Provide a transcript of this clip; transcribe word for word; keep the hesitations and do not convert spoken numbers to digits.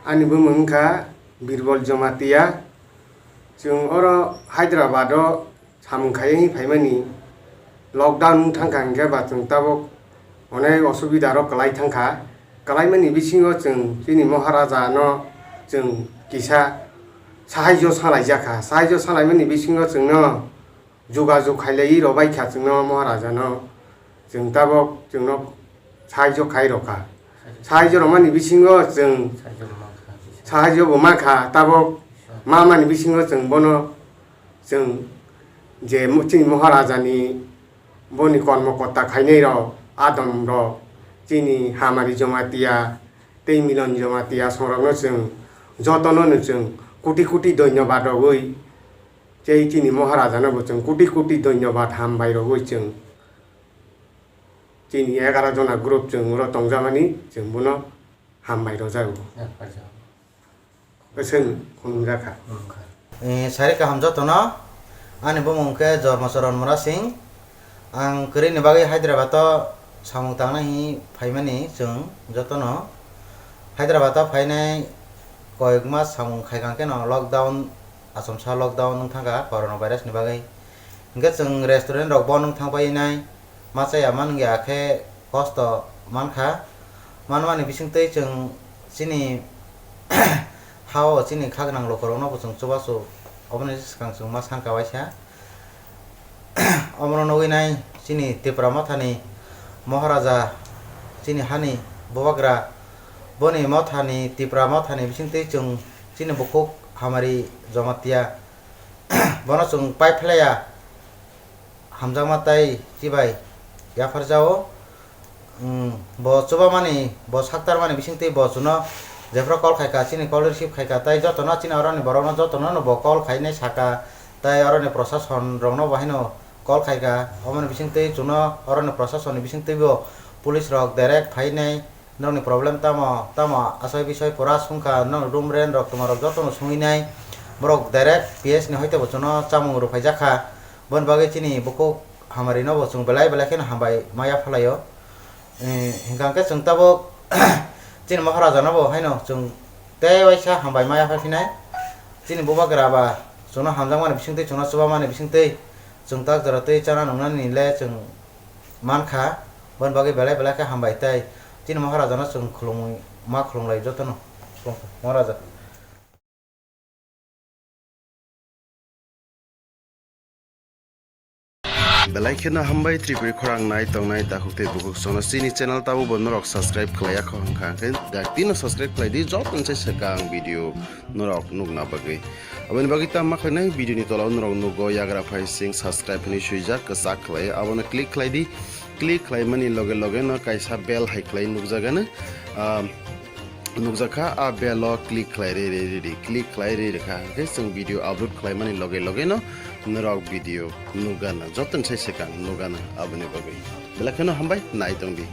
Ani bumung wngkha Birbal Jamatia. Chwng oro Hyderabad o samung khaiwi phaimani lockdown wng thangkha, hinkhe ba chwng tabuk onek osubida rok kwlai thangkha. Kwlaimani bisingo chwng chini Maharaja no chwng kisa sahaijo salaijakha. Sahaijo salaimani bisingo chwngno jugajug khailaiwi rwbaikha chwngno Maharajano. Chwng tabok chwngno sahaijo khairokha. Sahaijo rwmani bisingo chwng sahaijo bo mankha, tabok mamani bisingo chwng bono chwng je mo-, chini Maharajani boni kormo kotta khainairok, adamrok, chini Hamari Jamatia tei Milon Jamatia songrokno chwng jotono no chwng koti koti dhonyobad rogwi Tei chini Maharajano bo chwng koti koti dhonyobad hambai rogwi chwng chini egaroh jona group chwng oro tongjakmani chwng bono hambai rwjago. Bwswk khulumjakha. Eh, sari kaham jotono, ani bumung khe Jormo Choron Mura Singh. Ang kwrwini bagwi Hyderabad o samung tangnai hinwi phaimani chwng jotono. Hyderabad o phainai koyek mas samung khaikha khe no lockdown, achomsa lockdown wng thangkha corona virus ni bagwi. Hinkhe chwng restaurant rok bono wng thangpai nai, ma chaya man wngya khe kosto mankha. Manmani bisingtwi chwng chini ha-o chini khaknang lukurokno bo chwng chubachu, oboni swkang chwng ma sankha waisa. Omono nugwi nai chini Tipra Mothani Maharaja, chini hani bubagra, boni mothani, Tipra Mothani bisingtwi chwng chini bukhuk Hamari Jamatia, bono chwng pai phlaiya, hamjakma tei chibai yapharjao. Bo chubamani, bo saktarmani bisingtwi bo chuno jephru call khaikha, chini call receive khaikha, tei jotono chini oroni borokno jotono no bo call khainai saka, tei oroni prosason rokno bo haino call khaikha. Omoni bisingtwi chuno oroni prosasonni bisingtwi bo police rok direct phainai, norokni problem tamo, tamo asai bisai pura sungkha, norokni room rent rok twma rok jotono sungwi nai, borok direct P S ni hoite bo chuno chamung rwphaijakha. Boni bagwi chini bukhuk Hamari no bo chwng belai belai kheno hambai ma yaphalaio. Eh, hinkha khe chwng tabuk chini Maharaja no bo haino chwng tei waisa hambai ma yaphai phinai. Chini bubagra ba chwngno hamjakmani bisingtwi, chwngno chubamani bisingtwi chwng tak jora twi chana nungnani le chwng mankha. Boni bagwi belai belai khe hambai tei chini Maharaja no chwng khulumwi ma khulumlai jotono. Maharaja. Belai kheno hambai Tripuri khorang nai tongnai takhuk tei bukhuk sono chini channel tabo bo norok subscribe khlai yakho hwnkha hwnkhe daktino subscribe khlai di, jotono se swkang video norok nukna bagwi. Aboni bagwi tamo khlainai video ni tola o norok nugo yagra phai sing subscribe hinwi swijak kwchak khlai abono click khlai di, click khlai mani loge loge no kaisa bell hai khlai nukjagano. Ah, nukjakha, a bell o click khlai ri ri ri ri, click khlai ri ri kha, hwnkhe chwng video upload khlaimani loge loge no norok video nukgana, jotono sai swkang nukgana. Aboni bagwi belai kheno hambai, nai tong di.